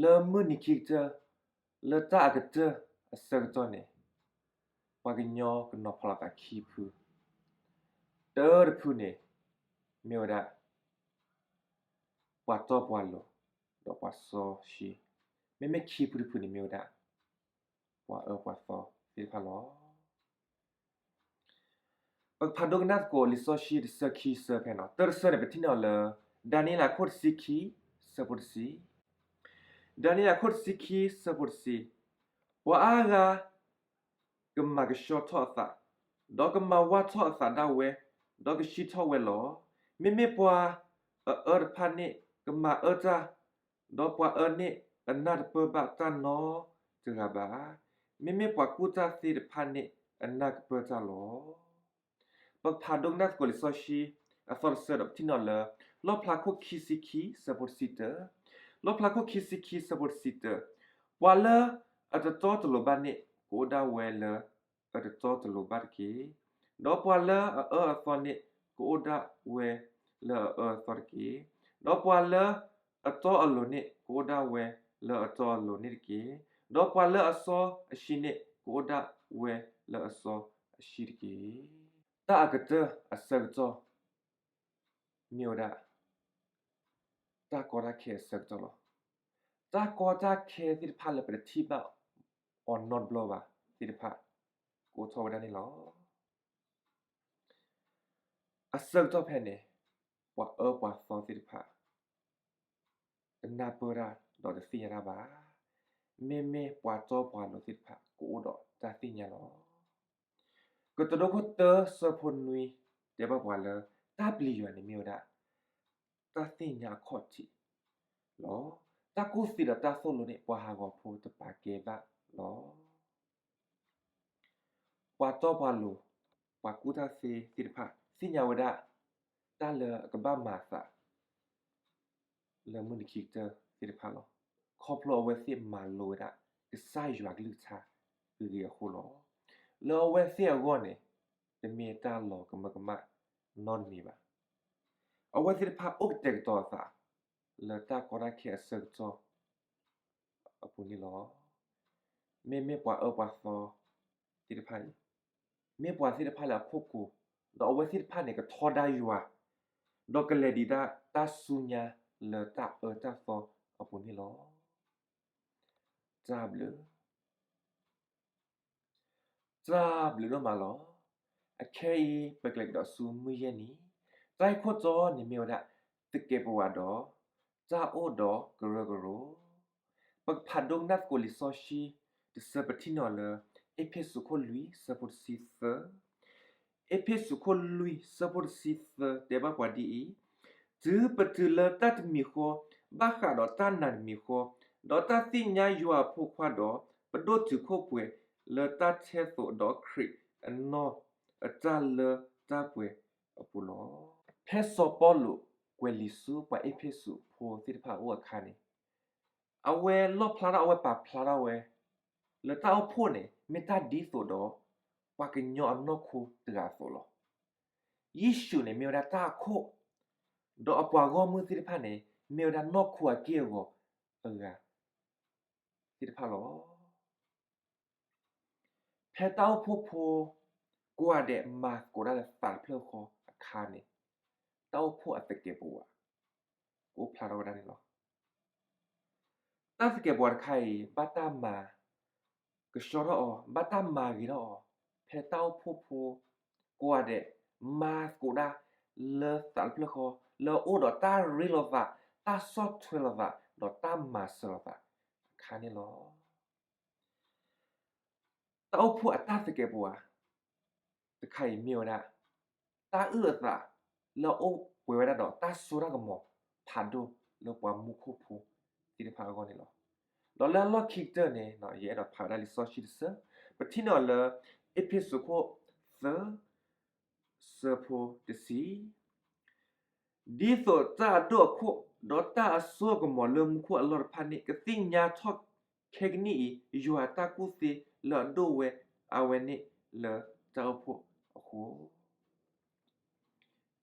လၢမုၢ်နံၤခံကတၢၢ်, လၢတၢ်အကတၢၢ်အဆၢကတီၢ်န့ၣ်, ပှၤကညီကနီၤဖီၣ်လိာ်သးခံဖု, တၢတဖုန့ၣ် မ့ၢ်ဝဲဒၣ် ပှၤတီပှၤလိၤ ဒီးပှၤစီဆှံ, မ့မ့ၢ်ခံဖုတဖုန့ၣ်မ့ၢ်ဝဲဒၣ် ပှၤအၢပှၤသီသ့ၣ်တဖၣ်လီၤ. ပကဖးဒိကနၣ်သကိးလံာ်စီဆှံတဆၢခံဆၢဖဲနီၤ, တၢတဆၢန့ၣ် ပထံၣ်န့ၢ်အီၤလၢ ဒၤနံးယ့လးခိၣ်တဆံခံ ဆၢဖိတဆံ, ဒၤနံးယ့လးခိၣ်တဆံခံ ဆၢဖိတဆံ, ပှၤအါဂၤ ကမၤကဆှီထီၣ်အသး, ဒီးကမၤဝၢ်ထီၣ်အသးဒၣ်ဝဲ, ဒီးကဆှံထီၣ်ဝဲလီၤ. မ့မ့ၢ်ပှၤအအၢတဖၣ်န့ၣ် ကမၤအၢတၢ်, ဒီးပှၤအၢန့ၣ် အနၢ်တပၢၢ်ဘၣ်တၢ်နီတဂၤဘၣ်. မ့မ့ၢ်ပှၤကူၣ်တၢ်သ့တဖၣ်န့ၣ် အနၢ်ကပၢၢ်တၢ်လီၤ. ပကဖးဒိကနၣ်သကိးလံာ်စီဆှံ အသီတဆၢဒီး ပထံၣ်န့ၢ်အီၤလၢ လီၣ်ဖျါခိၣ်ခံဆံခံ ဆၢဖိတဆံတၢ, လီၣ်ဖျါခိၣ်ခံဆံခံ ဆၢဖိတဆံတၢ, ပှၤလၢအတတီတလိၤဘၣ်န့ၣ် ကအိၣ်ဒၣ်ဝဲလၢအတတီတလိၤဘၣ်တက့ၢ်. ဒီးပှၤလၢအအၢအသီန့ၣ် ကအိၣ်ဒၣ်ဝဲလၢအအၢအသီတက့ၢ်. ဒီးပှၤလၢအတီအလိၤန့ၣ် ကအိၣ်ဒၣ်ဝဲလၢအတီအလိၤန့ၣ်တက့ၢ်. ဒီးပှၤလၢအစီအဆှံန့ၣ် ကအိၣ်ဒၣ်ဝဲလၢအစီအဆှံတက့ၢ်. တၢ်အကတၢၢ်အဆၢကတီၢ် မ့ၢ်ဝဲဒၣ် တၢ်ကီတၢ်ခဲအဆၢကတီၢ်လီၤ. တၢ်ကီတၢ်ခဲသ့ၣ်တဖၣ်လၢပတထံၣ်ဘၣ်အီၤနီတဘျီဘၣ်သ့ၣ်တဖၣ် ကအိၣ်ထီၣ်ဝဲဒၣ်န့ၣ်လီၤ. အဆၢကတီၢ်ဖဲန့ၣ် ပှၤအၢပှၤသီသ့ၣ်တဖၣ် တနၢ်ပၢၢ်တၢ်ဒီးတသ့ၣ်ညါတၢ်ဘၣ်. မ့မ့ၢ်ပှၤတီပှၤလိၤသ့ၣ်တဖၣ် ကအိၣ်ဒီးတၢ်သ့ၣ်ညါလီၤ. ကတိၤဒိခိၣ်တၢ ဆၢဖိနွံ တဲဘၣ်ပှၤလၢ တၢ်ပျံၤယွၤန့ၣ်မ့ၢ်ဝဲဒၣ် တၢ်သ့ၣ်ညါအခီၣ်ထံးလီၤ. တၢ်ကူၣ်သ့ဒီးတၢ်သိၣ်လိန့ၣ် ပှၤဟးဂီၤဖိတပာ်ကဲဘၣ်လီၤ. ပှၤတီပှၤလိၤ, ပှၤကူၣ်တၢ်သ့သ့ၣ်တဖၣ် သ့ၣ်ညါဝဲဒၣ် တၢ်လၢအကဘၣ်မၤအသး လၢမုၢ်နံၤခံကတၢၢ်သ့ၣ်တဖၣ်လီၤ. ခီဖျိအဝဲသ့ၣ်မၤလိဝဲဒၣ် ကစၢ်ယွၤကလုၢ်ကထါဂ့ၤဂ့ၤအဃိလီၤ. လၢအဝဲသ့ၣ်အဂီၢ်န့ၣ် တမ့ၢ်တၢ်လီၤကမၢကမၣ်နီတမံၤဘၣ်. အဝဲသ့ၣ်တဖၣ်အိၣ်ကတဲာ်ကတီၤအသး လၢတၢ်ကီတၢ်ခဲအဆၢကတီၢ်အပူၤန့ၣ်လီၤ. မ့မ့ၢ်ပှၤအၢပှၤသီသ့ၣ်တဖၣ်အံၤ မ့ၢ်ပှၤသ့ၣ်တဖၣ်လၢအဖှီၣ်ကိာ်, ဒီးအဝဲသ့ၣ်တဖၣ်န့ၣ် ကထီဒါယွၤ, ဒီးကလဲၤဒံးဒၣ်တၢ်ဆူညါလၢတၢ်အၢတၢ်သီအပူၤန့ၣ်လီၤ. တၢ်ဘျုး တၢ်ဘျုးဒိၣ်မးလီၤ. အခဲအံၤ ပကလဲၤကဒီးဆူမုၢ်ယဲၢ်နံၤ, တၢ်ဂ့ၢ်ခိၣ်တီန့ၣ်မ့ၢ်ဝဲဒၣ် သကဲးပဝးဒီး တၢ်အိၣ်ဒီးကရၢကရိ. ပကဖးဒိကနၣ်သကိးလံာ်စီဆှံတဆၢ ပထံၣ်န့ၢ်အီၤလၢ အ့းဖ့းစူးခိၣ်လွံၢ် ဆၢဖိတဆံသၢ, အ့းဖ့းစူးခိၣ်လွံၢ် ဆၢဖိတဆံသၢ တဲဘၣ်ပှၤဒ်အံၤ, တုၤပတုၤလၢတၢ်တမံၤဃီ ဘၣ်ဃးဒီးတၢ်နာ်တမံၤဃီ, ဒီးတၢ်သ့ၣ်ညါယွၤအဖိခွါဒီး ပဒိၣ်တုာ်ခိၣ်ပှဲၤလၢတၢ်ထဲသိးဒီးခရံာ်အနီၢ်အတၢ်လၢတၢ်ပှဲၤအပူၤလီၤ. ဖဲစီၤပီလူးကွဲးလံာ်ဆူပှၤအ့းဖ့းစူးဖိသ့ၣ်တဖၣ်အအိၣ်အခါန့ၣ်, အဝဲလီၣ်ဖျါထီၣ် အဝဲပာ်ဖျါထီၣ်ဝဲ လၢတၢ်အိၣ်ဖှိၣ်န့ၣ် မ့ၢ်တၢ်ဒ်သိးဒီး ပှၤကညီအနီၢ်ခိတဂၤအသိးလီၤ. ယ့ၣ်ၡူးန့ၣ်မ့ၢ်ဝဲဒၣ်တၢ်အခိၣ်, ဒီးအပှၤဂီၢ်မုၢ်သ့ၣ်တဖၣ်န့ၣ် မ့ၢ်ဝဲဒၣ်နီၢ်ခိအက့ၢ်အဂီၤအဂၤသ့ၣ်တဖၣ်လီၤ. ဖဲတၢ်အိၣ်ဖှိၣ်ဖိ ကိးဂၤဒဲးမၤသကိးတၢ်လၢသးတဖျၢၣ်ဃီအခါန့ၣ်, တၢ်အိၣ်ဖှိၣ်အသကဲးပဝး ကအိၣ်ဖျါထီၣ်ဝဲဒၣ်န့ၣ်လီၤ. တၢ်သကဲးပဝးတခါအံၤ ဘၣ်တၢ်မၤကဆှီထီၣ်အီၤ, ဘၣ်တၢ်မၤဂ့ၤထီၣ်အီၤ, ဖဲတၢ်အိၣ်ဖှိၣ်ဖိ ကိးဂၤဒဲး မၤသကိးတၢ်လၢသးတဖျၢၣ်ဃီ လၢအအိၣ်ဒီးတၢ်ရ့လိာ်သး, တၢ်ဆီၣ်ထွဲလိာ်သး, ဒီးတၢ်မၤစၢၤလိာ်သးအခါန့ၣ်လီၤ. တၢ်အိၣ်ဖှိၣ်အတၢ်သကဲးပဝးတခါအံၤမ့ၢ်ဝဲဒၣ် တၢ်အုၣ်အသးလၢအအိၣ်ပှဲၤဝဲဒၣ်ဒီးတၢ်စိတၢ်ကမီၤ ဖးဒိၣ်လၢပှၤမူခိၣ်ဖိသ့ၣ်တဖၣ်အဂီၢ်န့ၣ်လီၤ. ဒီးလၢအလီၢ်ခံကတၢၢ်န့ၣ် ယအဲၣ်ဒိးဖးဝဲဒၣ်လံာ်စီဆှံတဆၢ, ပထံၣ်န့ၢ်အီၤလၢ အ့းဖ့းစူးခိၣ်သၢ ဆၢဖိတဆံ, ဒ်သိးတၢ်အဒိၣ်အခိၣ် ဒီးတၢ်အစိအကမီၤလၢမူခိၣ်အလီၢ်တဖၣ်န့ၣ် ကသ့ၣ်ညါထီၣ်ခဲကနံၣ်အံၤ ယွၤအတၢ်ကူၣ်သ့လၢအဒိၣ်ဝဲအါဝဲန့ၣ်လၢတၢ်အိၣ်ဖှိၣ်အဃိ,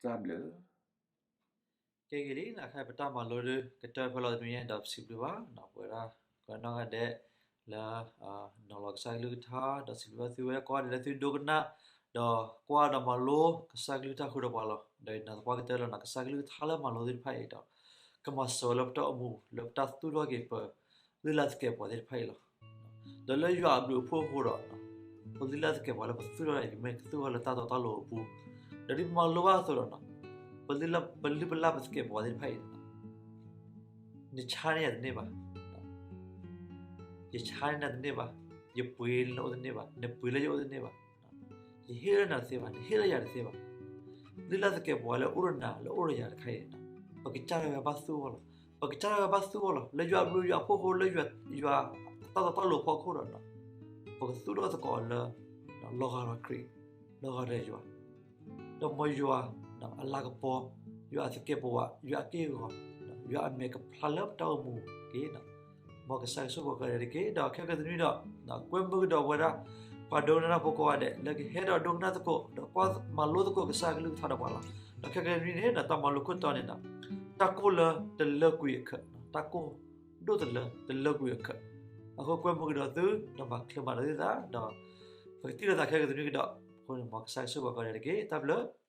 တၢ်ဘျုး ကဲဂ့ၤလံ, နခါပတၢ်မၤလိဒုး ကတၢၢ်ဖဲလီၤတမံၤညါ ဒီးပစံးဘျုးဘၣ် ပဝဲဒၣ် ကနီၢ်ဂၤဒဲး လၢ နီၤလီၤကစၢ်ကလုၢ်ကထါ ဒီးစံးဘျုးဘၣ်သုဝဲကိးဂၤဒဲးလၢသုဒိကနၣ် ဒီးကွၢ်ဒီးမၤလိကစၢ်ကလုၢ်ကထါဃုာ်ဒီးပှၤလီၤ. ဒီးယနာ်သပှၢ်ကတၢၢ်လၢ ကစၢ်ကလုၢ်ကထါလၢမၤလိသ့ၣ်တဖၣ်အံၤဒီး ကမၤစၢၤဝဲလၢပတၢ်အိၣ်မူ လၢပတၢ်သူၣ်ထီၣ်က့ၤပလုၢ်လၢ်သကဲးပဝးသ့ၣ်တဖၣ်အံၤလီၤ. ဒီးလၢယွၤအဘျုးအဖှိၣ်အဃိဒီး ပလုၢ်လၢ်သကဲးပဝးလၢပသူၣ်ထီၣ်န့ၣ် ကမ့ၢ်ကသူၣ်ထီၣ်လၢတၢ်တီတၢ်လိၤအပူၤ, ဒီးဒ်ပမၤလိဘၣ်အသိးဒီး ပလုၢ်ပလၢ်ပသကဲးပဝးသ့ၣ်တဖၣ်အံၤ နဆါန့ၢ်ယၤတန့ၢ်ဘၣ်, ယဆါန့ၢ်နၤတန့ၢ်ဘၣ်, ယပှ့ၤလၢနအိၣ်တန့ၢ်ဘၣ်, နပှ့ၤလၢယအိၣ်တန့ၢ်ဘၣ်, ယဟ့ၣ်လၢနၤတသ့ဘၣ်, နဟ့ၣ်လၢယၤတသ့ဘၣ်. လုၢ်လၢ်သကဲးပဝးလၢအိၣ်ဒီးနၤ လၢအိၣ်ဒီးယၤတခါအံၤ ပကစၢ်တဂၤဘၣ်သူၣ်အီၤလီၤ. ပကစၢ်တဂၤဘၣ်သူၣ်အီၤလီၤ. လၢယွၤအဘျုးယွၤအဖှိၣ်အဃိ လၢယွၤတၢ်တီတၢ်လိၤအဖီခိၣ်ဒီး ပကသူၣ်ထီၣ်သကိးလၢ လီၤဂာ်ဒီးခရံာ်, လီၤဂာ်ဒီးယွၤ, ဒီးမ်ယွၤအလၤကပီၤ, ယွၤအသကဲးပဝး, ယွၤအက့ၢ်အဂီၤ, ယွၤအမဲာ်ကဖျါလၢပတၢ်အိၣ်မူတက့ၢ်. မ်ကစၢ်ယွၤဆိၣ်ဂ့ၤပှၤကိးဂၤဒဲးတက့ၢ်. ဒီးခဲကနံၣ်အံၤဒီး ကွဲမုာ်ကဒီးပဝဲဒၣ် ပှၤဒိကနၣ်တၢ်ဖိကိးဂၤဒဲး လၢကဟဲဒီးဒိကနၣ်သကိး ဒီးကွၢ်မၤလိသကိးကစၢ်ကလုၢ်ကထါဒီးပှၤလီၤ. ဒီးခဲကနံၣ်အံၤန့ၣ် တၢ်မၤလိခိၣ်တီန့ၣ် တၢ်ကိၢ်လၢတလၢကွံာ်အခၢး, တၢ်ကိၢ်ဒိၣ်တလၢ တလၢကွံာ်အခၢး. အဃိကွဲမုာ်ကဒီးသု ဒီးမၤချ့မၤဒီးသုသး ဒီးပကထံၣ်လိာ်သးခဲကနံၣ်အံၤကဒီး. အဃိန့ၣ် မ်ကစၢ်ယွၤဆိၣ်ဂ့ၤပှၤကိးဂၤဒဲးတက့ၢ်. တၢ်ဘျုး